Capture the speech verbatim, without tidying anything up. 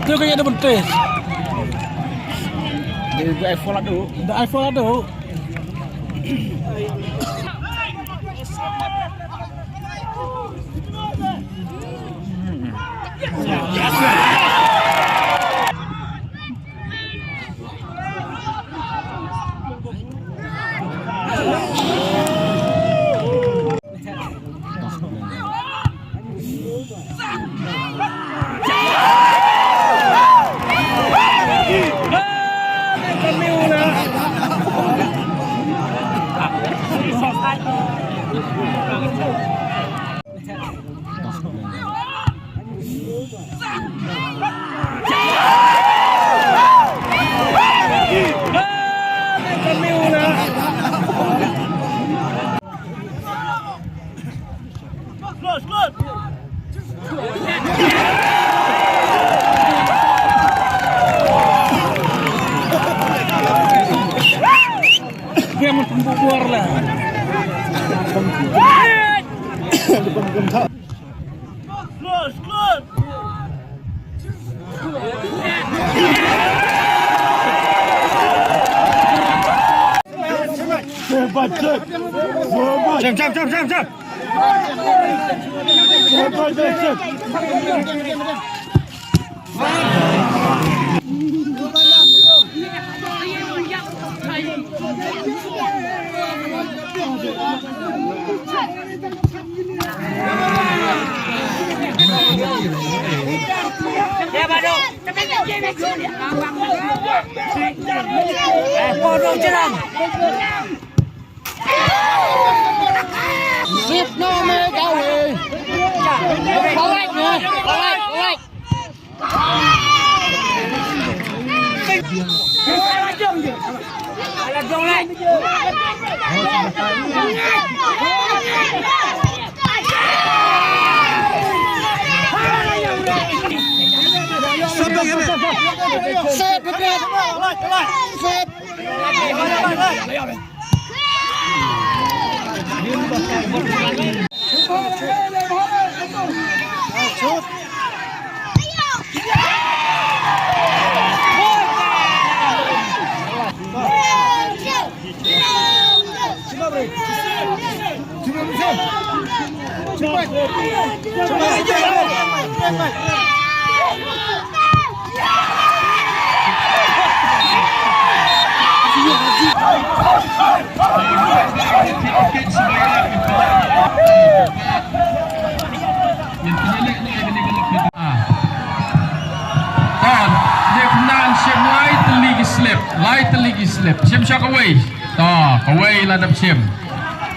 Tu kaya ada betul. Dia iPhone ada. Ada iPhone ada. Jump, jump, jump, jump, jump. Sip no me gawe. Balik, balik, balik. Sip, sip, sip. Ton, dep nan shim lai tylli ki slip, lai tylli ki slip. Shim sha kawei. To, kawei la dep shim.